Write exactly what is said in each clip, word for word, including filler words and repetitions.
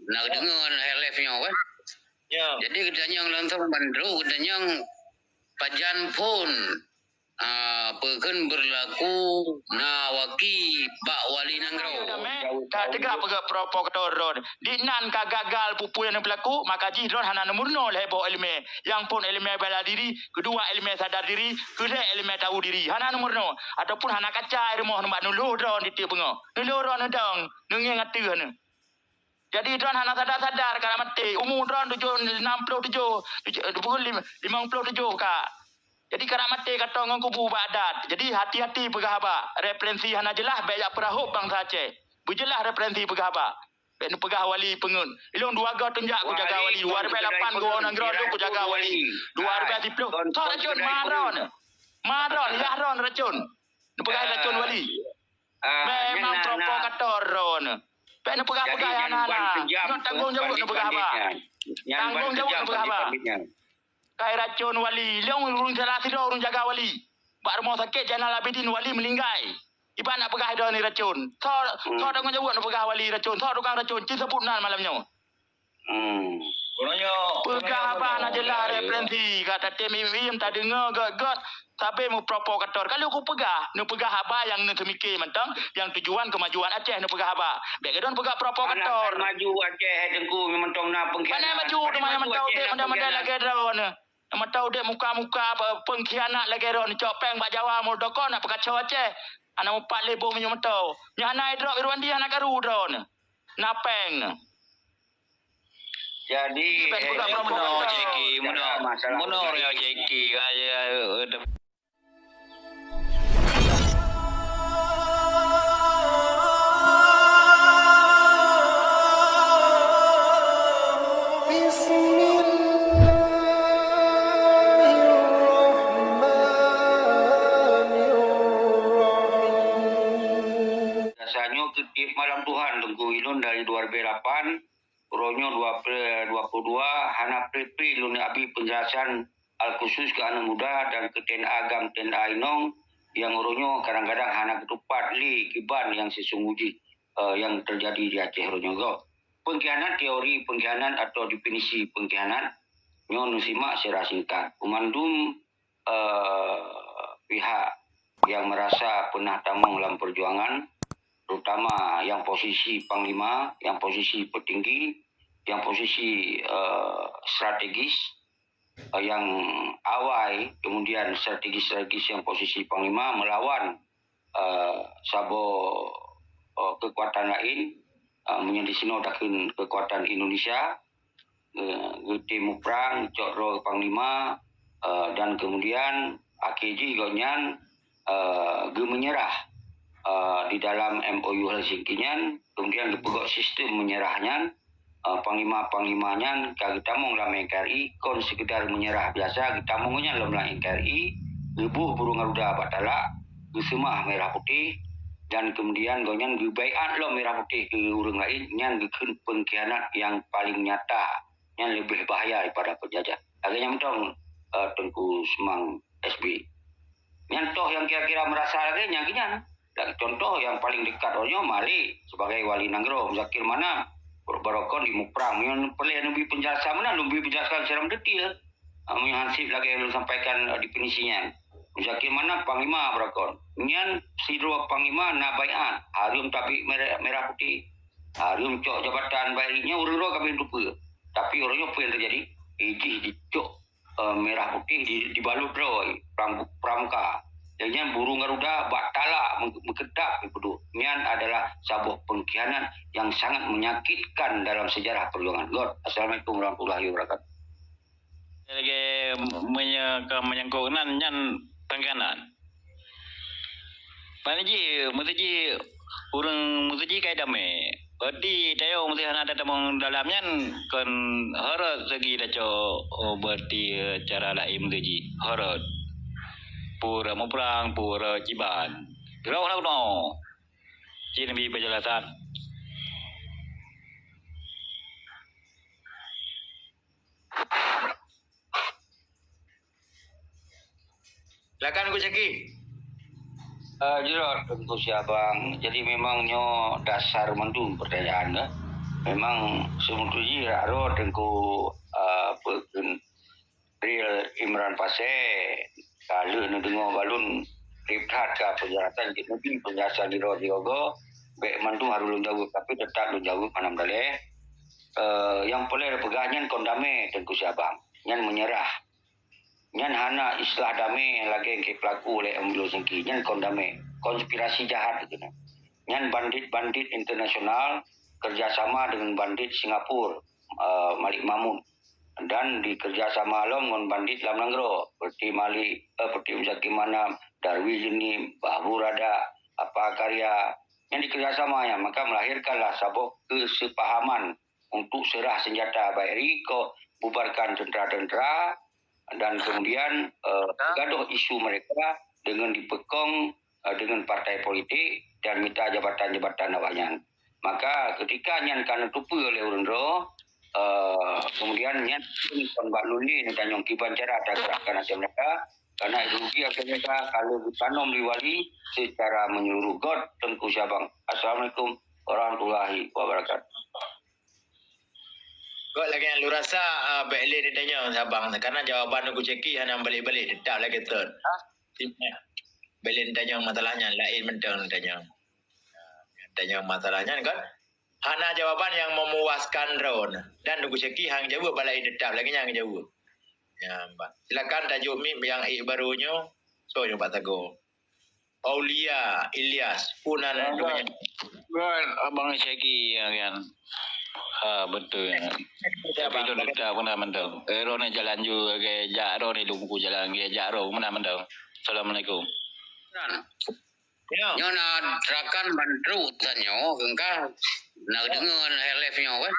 Na deungoe live nyoe kan? Ya. Jadi geutanyong langsung bandum, geutanyong pajan phon, ah, peue kheun berlaku na waki bak wali nanggroe. Ayo damai, ka teuga peugah provokator droen. Di nan ka gagal peue-peue nyang berlaku, maka jih droen hana neumeurunoe lhèe boh ileumèe. Nyang phon ileumèe bela diri, keudua ileumèe sadar diri, keulhèe ileumèe tahu diri. Hana neumeurunoe. Ataupun hana kaca i rumoh nibak neulhôh droen di tiep beungoh. Neulhôh droen neudong, neungieng ateueh neu. Jadi droen hana sadar-sadar ka maté. Umu droen tujoh, enam puluh tujoh, tujoh, limong puluh tujoh ka. Jadi ka maté ka tong ngon kubu bak adat. Jadi hati-hati peugah haba. Referensi hana jeulaih, bèk jak peurahôb bansa Aceh. Beujeulaih referensi peugah haba. Bèk neupeugah wali peungeuet. Ilôn dua goe teunjak kujaga wali. Dua ribèe lapan goe nanggroe lôn kujaga wali. Dua ribèe siploh. Soe racôn? Ma droen. Ma droen, yah droen racôn. Neupeugah racôn wali. Memang provokator droen. Bèk neupeugah-peugah hana-hana. Ngon tanggông jaweueb neupeugah haba. Tanggông jaweueb neupeugah haba. Kai racôn wali, lôn ureueng salah sidroe ureueng jaga wali. Bak rumoh sakét Zainal Abidin wali meuninggai. Iban nak peugah droeneuh racôn. Soe, soe tanggông jaweueb neupeugah wali racôn? Soe tukang racôn? Ci seubut nan malam nyoe. Hmm. Peugah haba hana jeulaih referensi, ka tatem im-im, tadeungoe gèt-gèt, sabé meuprovokator. Ka lheueh kupeugah, neupeugah haba nyang neuseumike mantong, nyang tujuan keumajuan Aceh neupeugah haba. Bèk keudroe peugah provokator. Hana maju Aceh, hai Teungku, mantong na pengkhianat. Hana maju, teuma nyang mantong udép model-model lagèe droeneuh. Nyang mantong udép muka-muka, pe-, pengkhianat lagèe droeneuh. Cok pèng bak Jawa, muldoko nak peukaco Aceh. Hana mupat lé boh meunyoe mantong. Nyan hana idrop Irwandi, hana karu droeneuh. Na pèng. Jadi, eh, meunoe, Jeki, meunoe, meunoe raya Jeki, raya, eh, Bismillahirrahmanirrahim. Biasanya keu tiep malam Tuhan, Teungku, ilôn dari dua ribèe lapan, uroe nyoe dua puluh, dua puluh dua, hana pré-pré lôn abi peunjelasan al-khusus keu aneuk muda dan keu T N A GAM, T N A inong nyang uroe nyoe kadang-kadang hana geutupat lé kiban nyang sisunggoh jih, eh, nyang teujadi di Aceh uroe nyoe gob. Peungkhianat, teori peungkhianat atau definisi peungkhianat nyoe neusimak secara singkat. Peumandum eh, pihak yang merasa pernah tamong lam perjuangan, terutama yang posisi panglima, yang posisi petinggi, yang posisi, eh, strategis, eh, yang awai, kemudian strategis-strategis yang posisi panglima melawan, eh, saboh, eh, kekuatan lain, eh, meunyoe di sinoe takheun kekuatan Indonesia, eh, geutem muprang, cok droe panglima, eh, dan kemudian akhé jih gobnyan, eh, geumeunyeurah, eh, di dalam M O U Helsinki nyan, kemudian geupeugöt sistem meunyeurah nyan, eh, panglima-panglima nyan ka geutamong lam N K R I, kon sekedar meunyeurah biasa, geutamong nyan lom lam N K R I, geuboh burung garuda bak talak, geuseumah merah putih, dan kemudian gobnyan geubaiat lom merah putih keu ureueng laén, nyan geukheun peungkhianat nyang paleng nyata, nyan leubeh bahaya daripada peunjajah. Lagèe nyan mantong, eh, Teungku Seumang S B. Nyan toh nyang kira-kira meurasa lagèe nyan keu nyan. Dan contoh nyang paleng dekat uroe nyoe Malik sebagai wali nanggroe, Muzakir Manaf, baroekon di muprang. Nyan peureulèe neubri peunjelasan meunan, neubri peunjelasan secara meudetil. Ah, meunyoe han sép lagèe lôn sampaikan, eh, definisi nyan. Muzakir Manaf panglima baroekon. Nyan sidroe panglima na baiat, hareuem tabek merah, merah putih. Hareuem cok jabatan baiat nyan ureueng droe ka bri teupeue. Tapi uroe nyoe peue nyang teujadi? Ijih jicok, eh, merah putih di, dibalot droe, prang, pramuka. Dan nyan burung garuda bak talak meuke-, meukeudap dipeuduek. Nyan adalah saboh peungkhianat nyang sangat menyakitkan dalam sejarah perjuangan. Got. Assalamualaikum warahmatullahi wabarakatuh. Lagèe meunyoe ka meunyangkot nan nyan tengganan. Pane jih, meuseujih ureueng meuseujih kai damé. Berarti tanyoe meuseujih hana tatamong dalam nyan kon horot segi tacok, oh, berarti cara laén meuseujih horot. Pura muprang, pura ciban. Droe hana keunoe. Cit neubi peunjelasan. Silakan, Ungku Syaki. Eh, jroh, Teungku Syabang. Jadi, memang nyoe dasar mandum pertanyaan, eh. Memang seumeutuji rak roh Teungku, eh, apa, Real Imran Pasé, ka lheueh neudeungoe balon ribhat ka penjelasan cit Nabi, penjelasan di roh di gogo, bèk mandum harôh lôn jaweueb, tapi teutap lôn jaweueb manam daleh. Eh, nyang peureulèe peugah nyan kon damé Teungku Syabang. Nyan meunyeurah. Nyan hana istilah damé lagèe nyang peulaku lé Ambulo Singki. Nyan kon damé. Konspirasi jahat keunan. Nyan bandit-bandit internasional kerjasama dengan bandit Singapura, eh, Malik Mahmud. Dan dikerjasama lom ngon bandit lam nanggroe, seperti Malik, eh, seperti Muzakir Manaf, Darwi Jeuni, Bahbur Rada, Apa Karya. Nyan dikerjasama nyan, maka melahirkanlah saboh kesepahaman untuk serah senjata, baik rikok bubarkan tentera-tentera dan kemudian, eh, gadoh isu mereka dengan dipeukong, eh, dengan partai politik dan minta jabatan-jabatan awaknyan. Maka ketika nyan ka neuteupeue lé ureuëng droe, eh, kemudian nyan pun kon bak lôn lé neutanyong kiban cara tagerakkan até mereka, karena ideologi até mereka kalau geutanom di wali secara menyeluruh. Got Teungku Syabang. Assalamualaikum warahmatullahi wabarakatuh. Kok lagèe nyan lôn rasa, ah, bèk lé neutanyong Syabang, karena jawaban Teungku Syaki hana balek-balek, teutap lagèe teun. Bèk lé neutanyong masalah nyan, laén mantong neutanyong. Neutanyong masalah nyan kan, hana jawaban nyang memuaskan droeneuh. Dan Teungku Syaki han jaweueb, bak laén teutap lagèe nyan jaweueb. Ya, bah. Silakan tajok mic nyang ék barô nyoe, soe nyoe bak sagoe. Aulia Ilyas, pun aneuk Abang, Abang Syaki nyan kan. Ha, beutôi nyan. Tapi lôn teutab keunan mantong. Eh, droeneuh jalan ju, oke, jak droeneuh lôn buku jalan, oke, jak droe keunan mantong. Assalamualaikum. Kan. Ya. Nyoe na rakan ban trok tanyoe, keungkah na deungoe live nyoe kan.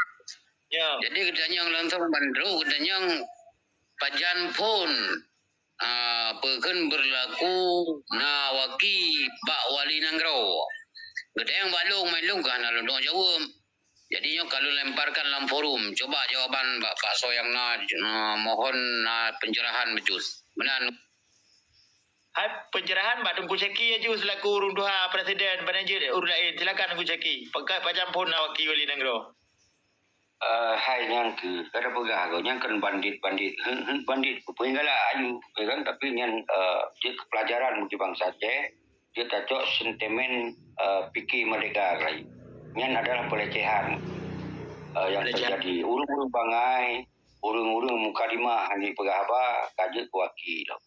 Ya. Jadi geutanyong langsung ban trok, geutanyong pajan phon. Ah, peue kheun beurlaku na waki bak wali nanggroe. Geutanyong bak lôn, mai lôn ka hana lôn jaweueb. Jadi nyoe ka lôn lemparkan lam forum. Coba jawaban bak, bak soe nyang na, na mohon na pencerahan beujeuet. Meunan. Hai, pencerahan bak Teungku Syaki laju selaku ureuëng tuha presiden, bana jeuet ureuëng laén. Silakan Teungku Syaki. Peugah pajan phon na waki wali nanggroe. Eh, hai nyan keuh, ka tapeugah keuh, nyan kan bandit-bandit, heuet-heuet bandit, peue galak aju, ya kan? Tapi nyan, eh, jeuet keu pelajaran bagi bansa Aceh, jeuet tacok sentimen, eh, pike merdeka keuh. Nyan adalah pelecehan, eh, yang terjadi. Ureuëng-ureuëng bangai, ureuëng-ureuëng mukadimah hana jipeugah haba, ka jeuet keu waki lom.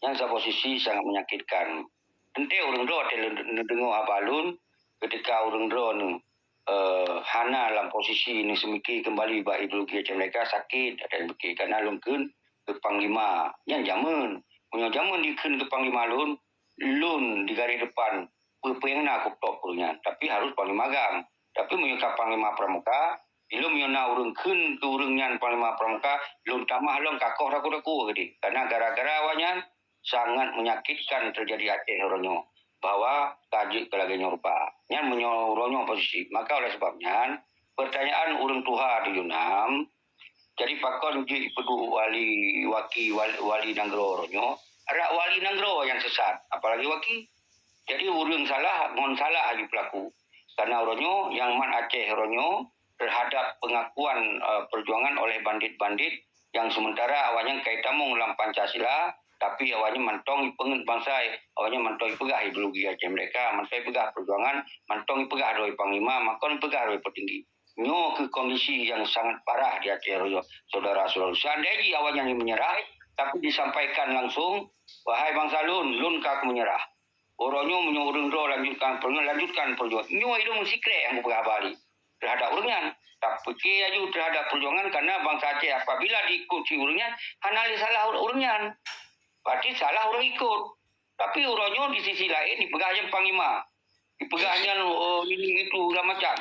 Nyan saboh sisi sangat menyakitkan. Teuntèe ureuëng droe watèe neudeungoe haba lôn, ketika ureuëng droe nyoe, eh, hana lam posisi neuseumiki keumbali bak ideologi Aceh Merdeka, sakét ata pike, karena lôn kheun keu panglima. Nyan jameun. Meunyoe jameun dikheun keu panglima lôn, lôn di garis depan, peue-peue nyang na kutok ureuëng nyan. Tapi harus panglima GAM. Tapi meunyoe ka panglima pramuka, ilôn meunyoe na ureuëng kheun keu ureuëng nyan panglima pramuka, lôn tamah lom kakoh takue-takue keudeh. Karena gara-gara awaknyan, sangat menyakitkan terjadi Aceh uroe nyoe, bahwa ka jeuet keu lagèe nyoe rupa. Nyan meunyoe uroe nyoe posisi, maka oleh sebab nyan, pertanyaan ureuëng tuha tujoh nam, jadi pakon jeuet ipeuduek wali, waki, wali, wali nanggroe uroe nyoe, rak wali nanggroe nyang sesat, apalagi waki. Jadi ureuëng salah ngon salah aju peulaku. Karena uroe nyoe, nyang mat Aceh uroe nyoe, terhadap pengakuan, eh, perjuangan oleh bandit-bandit yang sementara awaknyan kai tamong lam Pancasila, tapi awaknyan mantong ipeungeut bansa, awaknyan mantong ipeugah ideologi Aceh Merdeka, mantong ipeugah perjuangan, mantong ipeugah droe panglima, mantong ipeugah droe petinggi. Nyoe keuh kondisi yang sangat parah di Aceh uroe nyoe, saudara-saudara. Seandai jih awaknyan menyerah, tapi disampaikan langsung, "Wahai bansa lôn, lôn ka menyerah." Uroe nyoe meunyoe ureuëng droe lanjutkan perjuangan, lanjutkan perjuangan. Nyoe ilôn meusikrek nyang kupeugah haba lé terhadap ureuëng nyan. Tapike laju terhadap perjuangan, karena bansa Aceh apabila diikot cit ureuëng nyan, hana lé salah ureuëng nyan. Berarti salah ureuëng ikot. Tapi uroe nyoe di sisi laén dipeugah nyan panglima. Dipeugah nyan, oh, ini itu segala macam.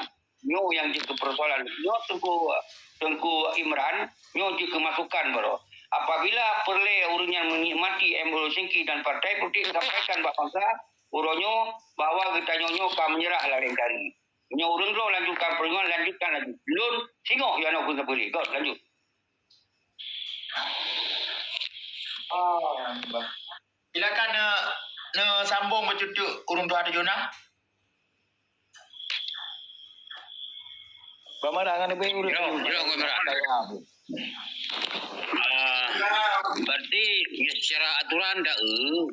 Nyoe nyang jeuet keu persoalan. Nyoe Teungku, Teungku Imran, nyoe jeuet keu masukan baroe. Apabila peureulèe ureuëng nyan menikmati M O U Helsinki dan partai politik, sampaikan bak bansa, uroe nyoe bahwa geutanyoe nyoe ka menyerah laén kali. Nyoe ureuëng droe lanjutkan perjuangan, lanjutkan laju. Lôn singoh ya nyoe keu sapeue lé. Got, lanjut. Ah, bah. Silakan ne, ne sambung beucucuk ureuëng tuha tujoh nam. Bang Mara ngon Ibu Nurul. Yo, yo, Bang Mara. Ah, berarti secara aturan dah, eh,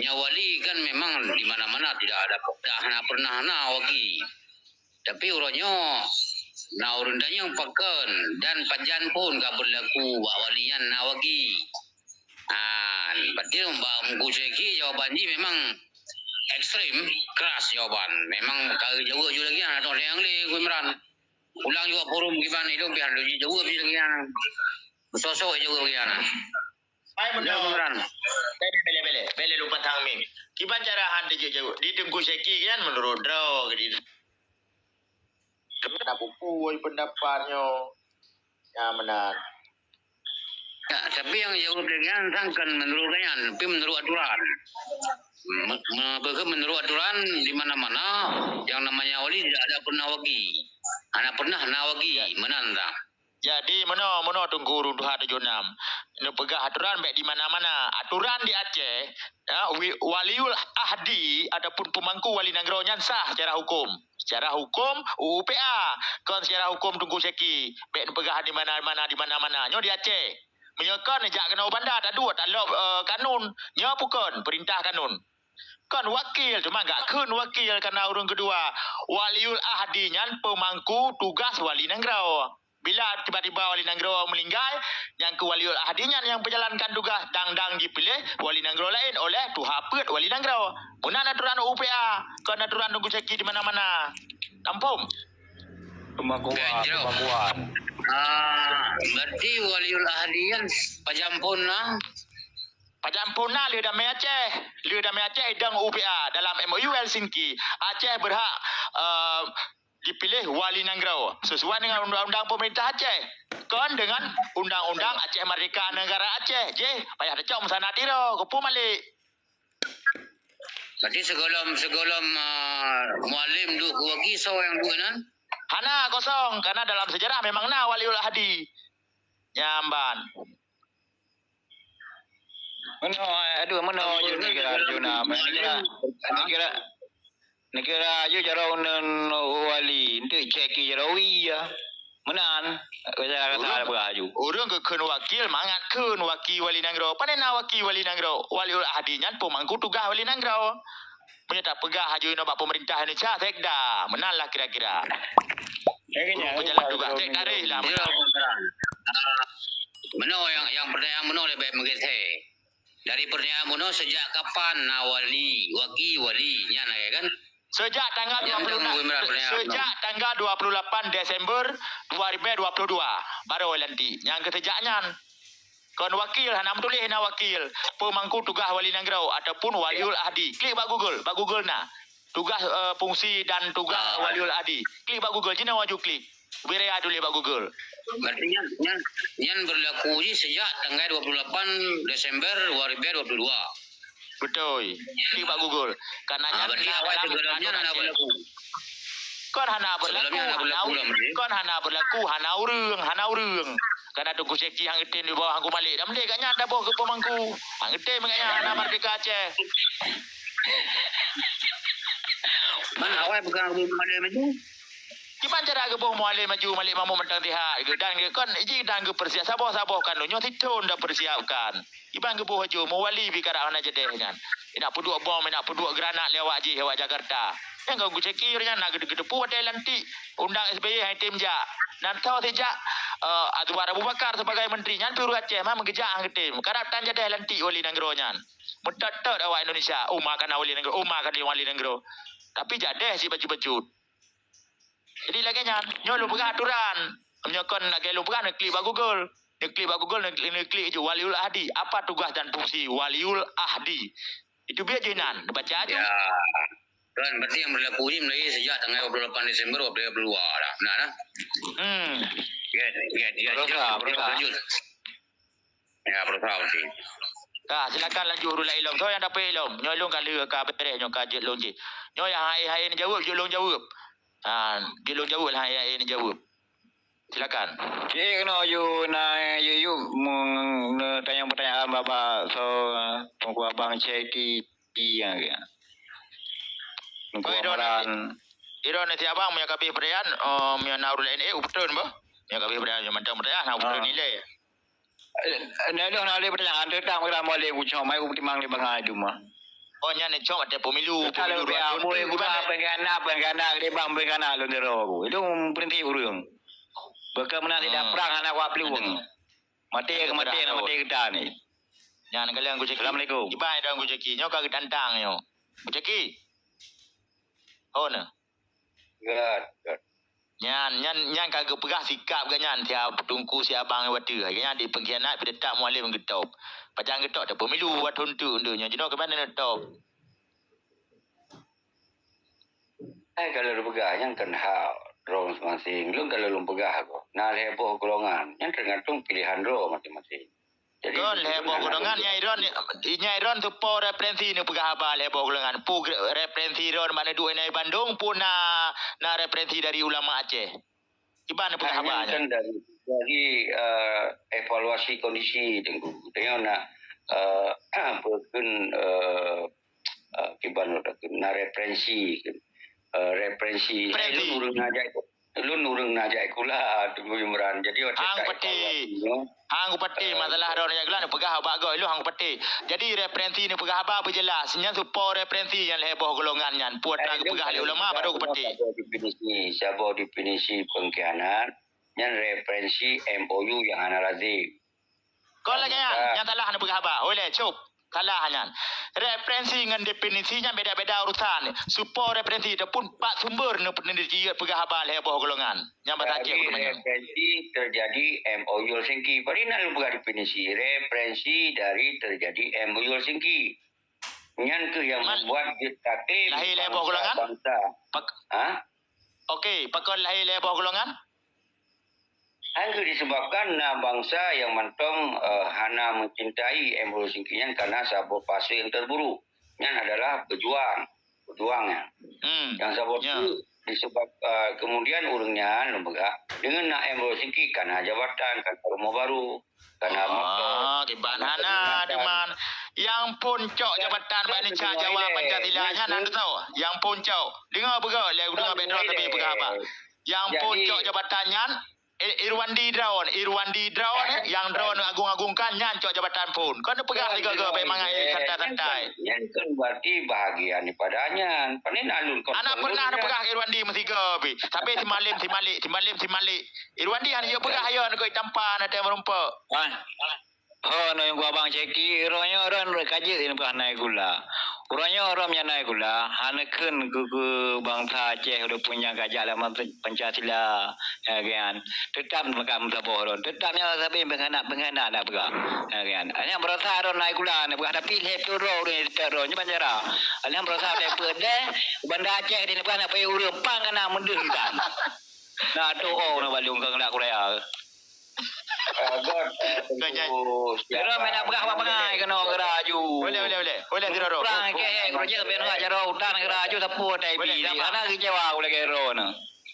nyan wali kan memang di mana-mana tidak ada, dah hana pernah na wagi. Tapi uroe nyoe na ureueng danyong pakon dan pajan pun ka berlaku bak wali nyan na wagi. Ah, berarti bak Teungku Syeki jawaban jih memang ekstrem, keras jawaban. Memang ka jaweueb ju lagèe nyan, atau lé Anglé, Ku Imran. Ulang juga forum kiban ilong pih laju jaweueb lagèe nyan. Beusosok jaweueb lagèe nyan. Hai, beutôi. Imran. Bele, bele, bele. Bele lupa tang mim. Kiban cara han dijaweueb. Di Teungku Syeki kan menurut droe ke di. Kena buku pendapat nyoe. Ya, meunan. Ya, tapi nyang jaweueb lagèe nyan sang kon menurut gobnyan, tapi menurut aturan. Me-, me-, menurut aturan di mana-mana yang namanya wali tidak ada pernah wagi. Hana pernah na wagi, ya. Meunan sang. Jadi, meunoe, meunoe Teungku ureueng tuha tujoh nam. Neupeugah aturan bèk di mana-mana. Aturan di Aceh, ya, wi-, waliul ahdi ataupun peumangku wali nanggroe nyan sah secara hukum. Secara hukum U U P A, kon secara hukum Teungku Syeki. Bèk neupeugah di mana-mana, di mana-mana. Nyoe di Aceh. Meunyoe kon jak keunoe u banda, taduek, talop, eh, kanun. Nyoe peue kon, peurintah kanun. Kon wakil, cuma gak kheun wakil karena ureueng keudua. Waliul ahdi nyan peumangku tugas wali nanggroe. Bila tiba-tiba wali nanggroe meuninggai, nyang keu waliul ahdi nyan nyang peujalankan tugas, dang-dang jipiléh wali nanggroe laén oleh tuha peuet wali nanggroe. Meunan aturan U P A, kon aturan Teungku Syeki di mana-mana. Tampông. Pemangkuan, pemangkuan. Ah, berarti waliul ahdi nyan pajan phon na? Pajan phon na lheueh damé Aceh. Lheueh damé Aceh idong U P A dalam M O U Helsinki. Aceh berhak, eh, dipiléh wali nanggroe sesuai dengan undang-undang pemerintah Aceh. Kon dengan undang-undang Aceh Merdeka Negara Aceh. Jih, payah tacok meusanad tiroe, keupeue malik. Berarti sigohlom, sigohlom, ah, Mualem duek keu waki, soe nyang duek nan? Hana, kosong. Karena dalam sejarah memang na waliul ahdi. Nyan ban. Meunoe, aduh, meunoe ju neukira ju na. Neukira, neukira ju jaroe ngon wali, enteuk cek ki jaroe iya. Meunan, ureueng, ureueng geukheun wakil, mangat kheun waki wali nanggroe. Pane na waki wali nanggroe? Waliul ahdi nyan peumangku tugaih wali nanggroe. Meunyoe tapeugah aju inoe bak peumeurintah Indonesia, sekda. Meunan lah kira-kira. Ureueng peujalan tugaih, sek tareh lah meunan. Meunoe nyang, nyang peureutanyaan meunoe leubeh meugeusé. Dari peureutanyaan meunoe, sejak kapan na wali, waki, wali? Nyan lagèe kan? Sejak tanggal dua puluh enam, sejak tanggal dua puluh lapan Desember dua ribu dua puluh dua, baru lantik. Nyang keu sejak nyan. Kon wakil, hana meutuléh na wakil. Peumangku tugaih wali nanggroe ataupun waliul ahdi. Klik bak Google, bak Google na. Tugaih, eh, fungsi dan tugaih waliul ahdi. Klik bak Google, jinoe aju klik. Bri aju tuléh bak Google. Berarti nyan, nyan, nyan berlaku jih sejak tanggal dua puluh lapan Desember dua ribu dua puluh dua. Beutôi. Klik bak Google. Karena nyan berarti awai dalam sigohlom nyan hana berlaku. Kon hana berlaku, hana ureueng, kon hana berlaku, hana ureueng, hana ureueng. Karena Teungku Syeki han geutem di bawah Teungku Malik. Dak meunan gobnyan taboh keu peumangku. Han geutem gobnyan hana merdeka Aceh. Man awai peugah Mualem maju. Kiban cara geuboh Mualem maju, Malik Mahmud mantong sihat. Dan kon iji dan geupersiap saboh-saboh kan nyoe sithon dah persiapkan. Iban geuboh aju, meuwali pih karap hana jadeh nyan. Inak peuduek bom, inak peuduek granat lé awak jih, awak Jakarta. Nyang kon geucekir nyan na geuteupue watèe lantik. Undang S B Y han tem jak. Nan tho sijak, eh, Azwar Abu Bakar sebagai menteri nyan pih ureueng Aceh mah meugeujak han geutem. Karap tan jadeh lantik wali nanggroe nyan. Meutot-tot awak Indonesia, uma kana wali nanggroe, uma kana wali nanggroe. Tapi jadeh cit bacut-bacut. Jadi lagèe nyan, nyoe lôn peugah aturan. Meunyoe kon lagèe lôn peugah, neuklik bak Google. Neuklik bak Google, neuklik, neuklik ju waliul ahdi. Apa tugas dan fungsi waliul ahdi? Itu biar je nan, baca aju. Ya. Kan, berarti yang berlaku ini mulai sejak tanggal dua puluh lapan Desember dua ribu dua puluh dua dah. Benar dah? Hmm. Ya, ya, ya, berusaha, ya, berusaha. Lanjut. Ya, berusaha berarti. Ka, silakan lanjut ureueng laén lom. Soe nyang dapet lom? Nyoe lôn ka lheueh ka beres nyoe ka jeuet lôn jih. Nyoe nyang hai-hai neujaweueb, jeuet lôn jaweueb. Ha, jeuet lôn jaweueb lah hai-hai neujaweueb. Silakan. Cik keunoe aju na aju neutanyong pertanyaan bak soe Teungku Abang Syeki nyang. Teungku Amran. Sidroe nyoe si abang, meunyoe ka beh peurayaan, eh, meunyoe na ureueng laén, eh, upeutreun bah. Meunyoe ka beh peurayaan, meunyoe mantong peurayaan, na upeutreun ilée. Eh, na lôn na lé peurayaan, teutap ngon Mualem kucok, mai kutimang lé bangai teuma. Oh, nyan cok watèe pemilu, pemilu dua ribu dua puluh empat. Pengkhianat, pengkhianat, lé bang pengkhianat lôn sidroe. Itu prinsip ureueng. Bukon meunan tidak perang hana kuat peuluwang. Maté, maté, maté geutanyoe. Nyan kaleuh Gu Jaki. Assalamualaikum. Iban dong Gu Jaki. Nyoe ka geutantang nyoe. Gu Jaki. Oh, na. Göt, göt. Nyan, nyan, nyan ka geupeugah sikap geuh nyan, siap teungku, siap abang watèe. Geuh nyan di pengkhianat, pih teutap Mualem geutôb. Pajan geutôb, teupemilu, buat huntu, huntu nyoe. Jinoe keuban neutôb. Hai ka lôn peugah, nyan kan hak droe maséng-maséng. Lôn ka lôn peugah keuh. Na lhèe boh golongan. Nyan teugantung piléhan droe maséng-maséng. Jadi, kon lhèe boh golongan, nyai droen, nyai droen teupo referensi neupeugah haba lhèe boh golongan. Peue referensi droen bak neuduek inan i Bandung, peue na, na referensi dari ulama Aceh. Iban neupeugah haba nyan. Kan dari, dari, eh, evaluasi kondisi, Teungku. Tengok nak, eh, apa pun, eh, eh, kiban na referensi, eh, referensi. Referensi. Hai, lôn ureueng na jak, lôn ureueng na jak sikula, Teungku Imran. Jadi, watèe hang kupatéh. Hang kupatéh, eh, masalah droen jak sikula, neupeugah bak gob, lôn hang kupatéh. Jadi, referensi neupeugah haba beujeulaih. Nyan teupo referensi nyan lhèe boh golongan nyan. Peue nyang geupeugah lé ulama, baru kupatéh. Saboh definisi, saboh definisi pengkhianat, nyan referensi M O U nyang hana lazim. Kon lagèe nyan, nyang salah neupeugah haba. Ulèe, cop. Salah nyan. Referensi ngon definisi nyan beda-beda urusan. Teupo referensi ataupun pat sumber neupeugah haba lhèe boh golongan. Nyang bahasa Aceh. Jadi, referensi terjadi M O U Helsinki. Padahai na lôn peugah definisi. Referensi dari terjadi M O U Helsinki. Nyan keuh nyang membuat jeuet tatem lahé lhèe boh golongan? Bangsa. Hah? Okey, pakon lahé lhèe boh golongan? Hana disebabkan na bangsa nyang mantong, eh, hana mencintai M O U Helsinki nyan karena saboh fase yang terburuk. Nyan adalah pejuang, pejuang nyan. Hmm. Nyang saboh tu disebab, eh, kemudian ureueng nyan lôn peugah, deungon na M O U Helsinki kana jabatan, kana rumoh baru, kana moto. Ah, kiban hana, deungon. Nyang phôn cok jabatan bak Indonesia Jawa Pancasila nyan hana tau. Nyang phôn cok. Deungoe beugöt lé, deungoe background tapi peugah apa. Nyang phôn cok jabatan nyan, I-, Irwandi droen, Irwandi droen, eh, nyang droen agung-agungkan nyan cok jabatan phôn. Kon neupeugah sigoe-goe bèk mangat santai-santai. Nyan kan berarti bahagian daripada nyan. Pane na lôn kon. Hana pernah neupeugah Irwandi meusigoe pih. Tapi si Malem, si Malik, si Malem, si Malik. Irwandi hana jeuet peugah ayo ngon tampa na teuh meurumpok. Ah. Ho, nyoe gua Bang Ceki, uroe nyoe droen ka jeuet neupeugah na sikula. Uroe nyoe droen nyang na sikula, hana kheun keu, keu bangsa Aceh walaupun nyang ka jak lam Pancasila, ya kan. Tetap meukat meusaboh droen. Tetap nyoe sabe pengkhianat-pengkhianat na peugah. Ya kan. Hanya beurasa droen na sikula na peugah, tapi lhèe ploh droe ureueng tetap droen nyoe ban cara. Hanya beurasa lhèe peuet deh, Banda Aceh di na peugah na payu ureueng pang kana meudeuh kan. Na tu'oh na balong kang dak Korea. Eh, God, eh, Kau jangan. Tunggu siapa. Kira main nak peugah bak bangai kena geura aju. Boleh, boleh, boleh. Boleh, Tiro, Ro. Perang ke, eh, kerja sampai nak jarak hutan geura aju, sapu tai bi. Boleh, siapa? Hana kecewa aku lagi Ro ni.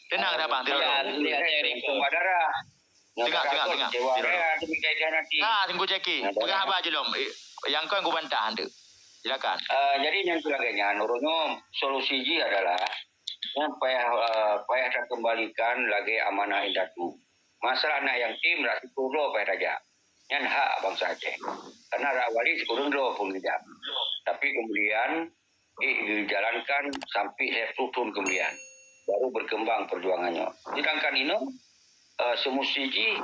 Tenang, dah, Bang, Tiro, Ro. Ya, lihat saya ni. Tumpah darah. Tengah, tengah, tengah. Kecewa, Tiro, Ro. Ya, demikian nanti. Ah, tunggu Jackie. Nah, peugah dah. Apa je lom. Eh, yang kau aku bantah nanti. Silakan. Eh, jadi yang tu lagi nyan, urut nyoe solusi ji adalah, nyan payah, eh, payah takembalikan lagi amanah indatu. Masalah aneuk yatim rak sikureueng droe payah tajak. Nyan hak bansa Aceh. Karena rak wali sikureueng droe pun geujak. Tapi kemudian, eh, dijalankan sampai seratus tahun kemudian. Baru berkembang perjuangan nyoe. Sedangkan inoe, eh, semusi jih,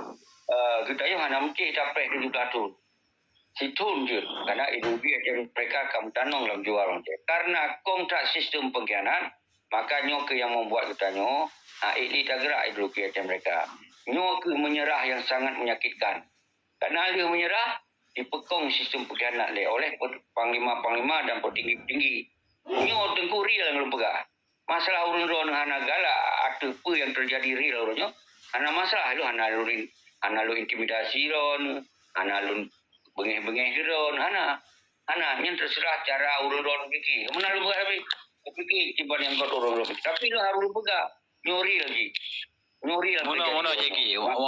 eh, geutanyoe hana meusti tapreh tujuh belas thon. Sithon jeuet, karena ideologi Aceh mereka ka meutanong lam jiwa ureueng Aceh. Karena kontrak sistem pengkhianat, maka nyoe keuh nyang membuat geutanyoe hana ék lé tageurak ideologi Aceh mereka. Nyoe keuh menyerah yang sangat menyakitkan. Karena lheueh menyerah, dipeukong sistem pengkhianat lé oleh pe-, panglima-panglima dan petinggi-petinggi. Nyoe Teungku real nyang lôn peugah. Masalah ureueng droeneuh hana galak ateueh peue nyang teujadi real uroe nyoe, hana masalah lôn, hana lôn in-, hana lôn intimidasi droeneuh, hana lôn beungéh-beungéh droeneuh, hana. Hana, nyan teuseurah cara ureueng droeneuh pike. Meunan lôn peugah tapi, pike kiban nyang göt ureueng droeneuh pike. Tapi lôn harôh lôn peugah, nyoe real jih. Nyoe real nyang teujadi uroe nyoe. Meunoe, meunoe Jeki.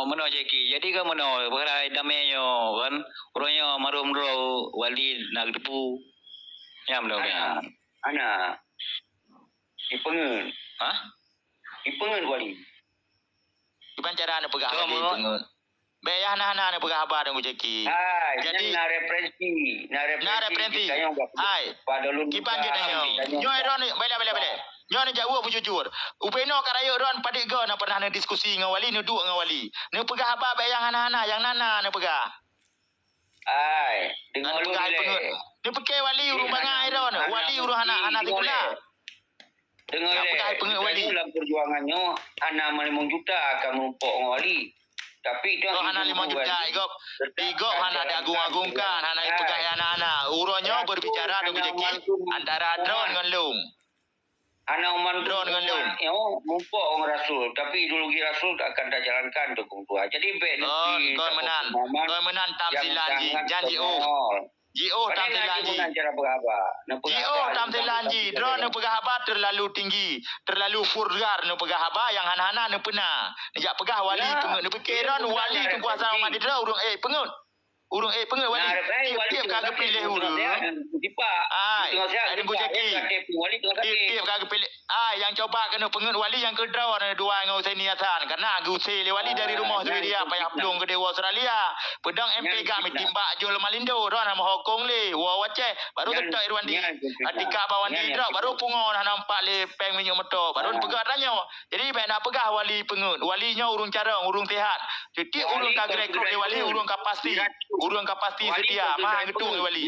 Meunoe Jeki. Jadi kan meunoe, peukara damé nyoe kan, uroe nyoe almarhum droe Wali na geuteupeue. Nyan meunoe kan. Hana. Hana. Dipeungeut. Hah? Ipeungeut wali. Kiban cara neupeugah wali ipeungeut? Bèk yah hana-hana neupeugah haba Teungku Jacky. Hai, jadi, nyan na referensi, na referensi. Hai. Kiban jeuet tanyoe. Nyoe droen, baleh, baleh, baleh. Nyoe neujaweueb beujujur. Ubé noe ka rayeuk droen padit goe na pernah neudiskusi ngon wali, neuduek ngon wali. Neupeugah haba bèk nyang hana-hana, nyang na-na neupeugah. Ai, deungoe lé. Neupeugah hai peungeut. Neupeugah wali ureueng bangai droen. Wali ureueng hana, hana sikula. Deungoe lé. Neupeugah hai peungeut wali. Lam perjuangan nyoe hana limong juta ka meurumpok ngon wali. Tapi itu hana limong juta, igop. Igop hana diagung-agungkan, hana dipeugah hana-hana. Uroe nyoe berbicara Teungku Jacky antara droen ngon lôn. Hana umat droen ngon lôn. Nyoe mumpok ngon rasul, tapi ideologi rasul tak akan tajalankan tu keuntuan. Jadi bèk nanti kon meunan, kon meunan tamsilan jih, janji oh. Jiôh tamsilan jih. Jiôh tamsilan jih. Droen neupeugah haba terlalu tinggi, terlalu vulgar neupeugah haba nyang hana-hana neupeuna. Neujak peugah wali peungeut, neupike droen wali teukuasa umat droen ureueng eh peungeut. Ureueng eh peungeut wali. Tiep-tiep ka geupiléh ureueng. Ai, ai Teungku Jacky. Tiep-tiep ka geupiléh. Ai, nyang coba keuneuk peungeut wali nyang keudroe dua ngon Husaini Hasan. Karena geusé lé wali dari rumoh Swedia payah plueng keudéh u Australia. Peudong M P gam timbak jol Malindo, droen hana meuhokong lé. Woe u Aceh, baru seutôt Irwandi. Atika bak Wandi droe, baru pungo hana empat lé péng minyeuk moto. Baru peugah tanyoe. Jadi bèk nak peugah wali peungeut. Wali nyoe ureueng carông, ureueng sihat. Tiep-tiep ureueng ka gerekrut lé wali, ureueng ka pasti. Ureueng ka pasti seutia. Man geutueng lé wali.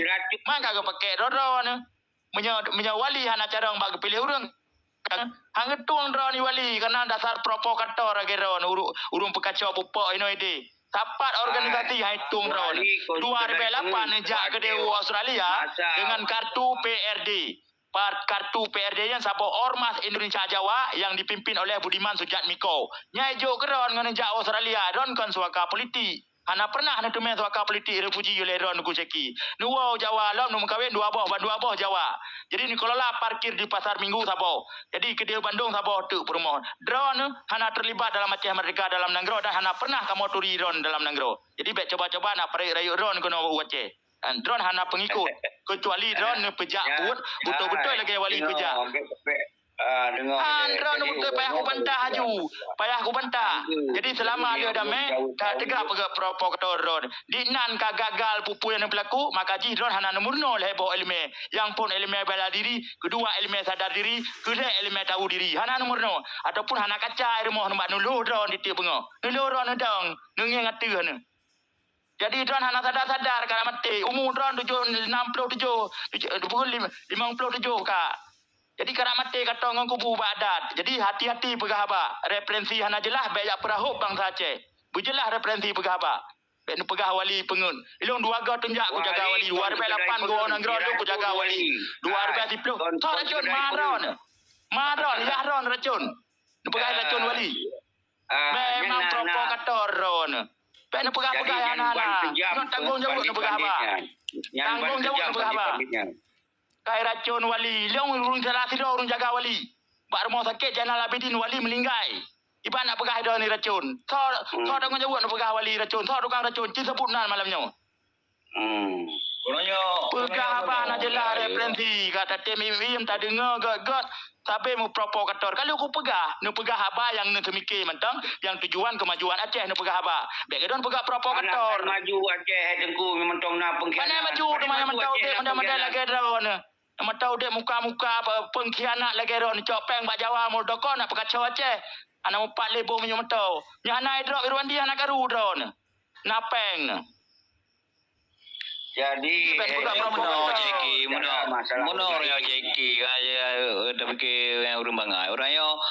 Man ka geupakèk droe-droe nyoe. Meunyoe, meunyoe wali hana carông bak geupiléh ureueng. Han geutueng droe nyoe wali, karena dasar provokator lagèe droe nyoe, ureueng, ureueng peukacok pupok inoe idéh. Sapat organisasi han tueng droe nyoe. Dua ribèe lapan jak keudéh u Australia dengan kartu P R D. Par-, kartu P R D nyan saboh ormas Indonesia Jawa yang dipimpin oleh Budiman Sujatmiko. Nyan jok keu droen ngon jak Australia, droen kon suaka politik. Hana pernah neuteumé suaka politik refuji lé droen Teungku Jacky. Neuwoe Jawa lom neumeukawen dua boh, ban dua boh Jawa. Jadi neukelola parkir di Pasar Minggu saboh. Jadi keudéh Bandung saboh teuk peurumoh. Droen hana terlibat dalam Aceh Merdeka dalam nanggroe dan hana pernah kamoe turi droen dalam nanggroe. Jadi bèk coba-coba nak parek rayeuk droen keunoe u Aceh. Droen hana peungikut, keucuali droen neupeujak buet beutôi-beutôi lagèe wali peujak. Han droen beutôi payah kubantah aju, payah kubantah. Jadi seulama lheueh damé, ka teuga peugah provokator droen. Di nan ka gagal peue-peue nyang neupeulaku, maka jih droen hana neumeurunoe lhèe boh ileumèe. Nyang phôn ileumèe bela diri, keudua ileumèe sadar diri, keulhèe ileumèe tahu diri. Hana neumeurunoe, ataupun hana kaca i rumoh nibak neulôh droen tiep-tiep beungoh. Neulôh droen neudong, neungieng ateueh neuh. Jadi droen hana sadar-sadar ka maté. Umu droen tujoh, nam ploh tujoh, tujoh, limong ploh tujoh ka. Jadi ka maté ka tong ngon kubu bak adat. Jadi hati-hati peugah haba. Referensi hana jeulaih, bèk jak peurahôb bansa Aceh. Beujeulaih referensi peugah haba. Bèk neupeugah wali peungeut. Ilôn dua goe teunjak kujaga wali. Dua ribèe lapan goe nanggroe lôn kujaga wali. Dua ribèe siploh. Soe racôn? Ma droen. Ma droen, yah droen racôn. Neupeugah racôn wali. Memang provokator droen. Bèk neupeugah-peugah hana-hana. Nyoe tanggông jaweueb neupeugah haba. Tanggông jaweueb neupeugah haba. Kai racôn wali, lôn ureueng salah sidroe ureueng jaga wali. Bak rumoh sakét Zainal Abidin wali meuninggai. Iban nak peugah droen racôn. Soe, soe tanggông jaweueb neupeugah wali racôn. Soe tukang racôn, ci seubut nan malam nyoe. Hmm. Peugah haba hana jeulaih referensi, ka tatem im-im, tadeungoe gèt-gèt, sabé meuprovokator. Ka lheueh kupeugah, neupeugah haba nyang neuseumike mantong, nyang tujuan keumajuan Aceh neupeugah haba. Bèk keudroe peugah provokator. Hana maju Aceh, Teungku, mantong na pengkhianat. Pane maju, teuma nyang mantong udép model-model lagèe droen. Nyang mantong udép muka-muka, pe-, pengkhianat lagèe droen. Cok péng bak Jawa, muldoko nak peukaco Aceh. Hana mupat lé boh minyeuk moto. Nyan hana idrop Irwandi, hana karu droen. Na péng. Jadi, eh, meunoe, Jacky, meunoe, meunoe ureueng Jacky, ka, ya, eh, tapike ureueng bangai. Ureueng nyoe,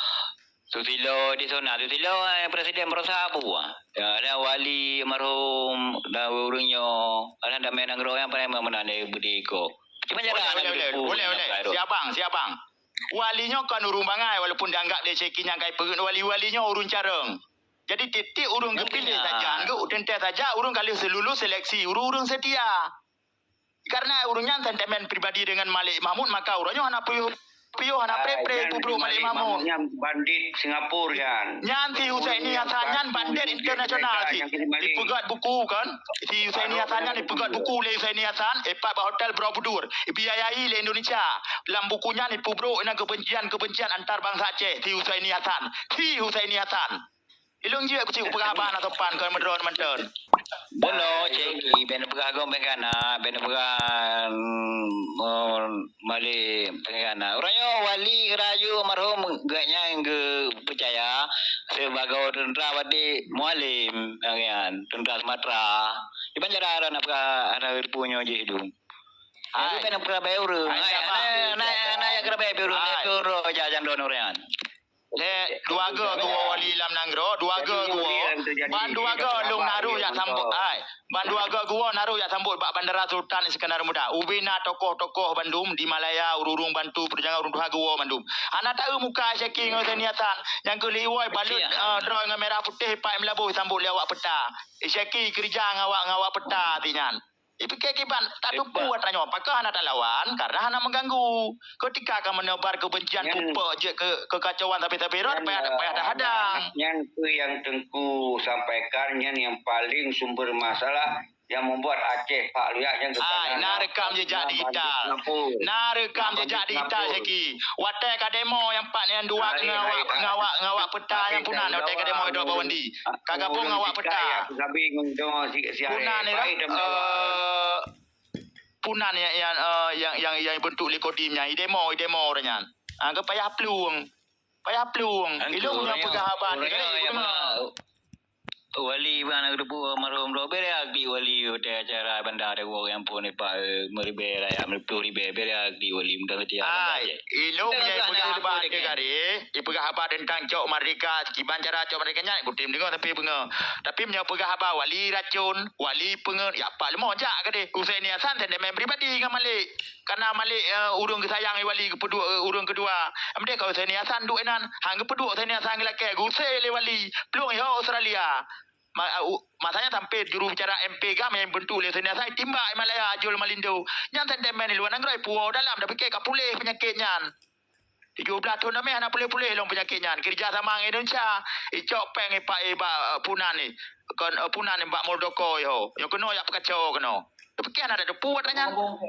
Susilo di sana, Susilo, eh, presiden meurasa apa buah? Ya, ada wali almarhum, dan ureueng nyoe, ada damai nanggroe nyang paling meunang di Budi ko. Cuma jalan boleh, boleh, boleh, boleh. Si abang, si abang. Wali nyoe kon ureueng bangai, walaupun dianggap lé Jacky nyang kai peugét wali, wali nyoe ureueng carông. Jadi, tiep-tiep ureueng geupiléh saja, anggeup teuntèe saja ureueng ka lheueh lulus seleksi, ureueng-ureueng seutia. Karena ureueng nyan sentimen pribadi dengan Malik Mahmud, maka ureueng nyoe hana peue. Piôh hana pré-pré ipubrôk Malik Mahmud. Nyan bandit Singapura nyan. Nyan si Husaini Hasan nyan bandit internasional si. Ipeugöt buku kan? Si Husaini Hasan nyan ipeugöt buku lé Husaini Hasan, ipat bak hotel Borobudur. Ibiayai lé Indonesia. Lam buku nyan ipubrôk inan kebencian-kebencian antar bansa Aceh. Si Husaini Hasan. Si Husaini Hasan. Ilôn jeuet kucik kupeugah haba na sopan kon meudroe mantong. Bono cengki ben peugah gom pengana, ben peugah, mm, mali pengana. Urang nyoe wali geurayu almarhum geuh nyan geupeucaya sibagoe teuntra badi mualim nyan, teuntra Sumatera. Iban cara na peugah ana punyo jih dum. Hai. Tapi ben peugah bae urang. Hai, hai, sama. Ana, ana, ana ya geura bae urang. Hai. Itu roh jajan don urang. Lé dua go geuwoe wali lam nanggroe, dua go geuwoe. Ban dua go lôn naroh jak sambot, ai. Ban dua go geuwoe naroh jak sambot bak Bandara Sultan Iskandar Muda. Ubé na tokoh-tokoh bandum di Malaya, ureuëng bantu peujangan ureuëng tuha geuwoe bandum. Hana taeu muka Syeki ngon Seniatan. Nyang keuliwoi balut, eh, droe ngon merah putéh pat meulaboh sambot lé awak peta. Syeki keurija ngon awak, ngon awak peta ti nyan. Ipike kiban, tak teupeu atra nyoe. Pakon hana talawan? Karena hana mengganggu. Ketika ka menebar kebencian, pupuk jeuet ke, kekacauan sabe-sabe rot, payah, payah tahadang. Nyan tu yang Tengku sampaikan, nyan yang paling sumber masalah yang membuat Aceh Pak Luyak yang. Ai, na rekam jejak digital. Na rekam jejak digital, Syeki. Watée ka demo nyang pat nyang dua ngawak, ngawak, ngawak peta nyang punan, watée ka demo dua bawandi. Ka gabong ngawak peta. Punan ni, eh, punan nyang, nyang, eh, nyang, nyang, nyang bentuk lé Kodim nyan, idemo, idemo ureuëng nyan. Ah, ke payah plueng. Payah plueng. Ilung nyang peugah haba ni. Wali bang nak geudeubu almarhum droe, bere agdi wali watée acara banda ada wong yang pun ipa, eh, meuribée rakyat, meuriploh ribée, bere agdi wali mudah setia. Ai, ilung nyang peugah haba ke gari, ipeugah haba tentang Cok Merdeka, kiban cara Cok Merdeka nyan, kutem deungoe tapi beungoe. Tapi meunyoe peugah haba wali racun, wali peungeut, ya pak leumah jak gade. Husaini Hasan sentimen pribadi ngon Malik. Karena Malik, eh, ureuëng geusayang lé wali geupeuduek, eh, ureuëng keudua. Amdeh ka Husaini Hasan duek inan, han geupeuduek Husaini Hasan geulakée, geusé lé wali. Plueng iho Australia. Ma-, u-, masanya sampai juru bicara M P GAM yang bentuk lé Husaini Hasan, timbak i Malaya, Jol Malindo. Nyan sentimen di luar nanggroe, puwoe dalam, tapi ka puléh penyakit nyan. Tujoh blaih thon damé hana puléh-puléh lom peunyakét nyan. Keurija sama ngon Indonesia. Icok péng ipak, eh, bak, eh, punan ni. Kon, eh, punan ni bak Muldoko iho. Nyoe keunoe jak peukaco keunoe. Tapi kan ada depu atra nyan. Rombong,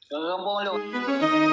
rombong lom.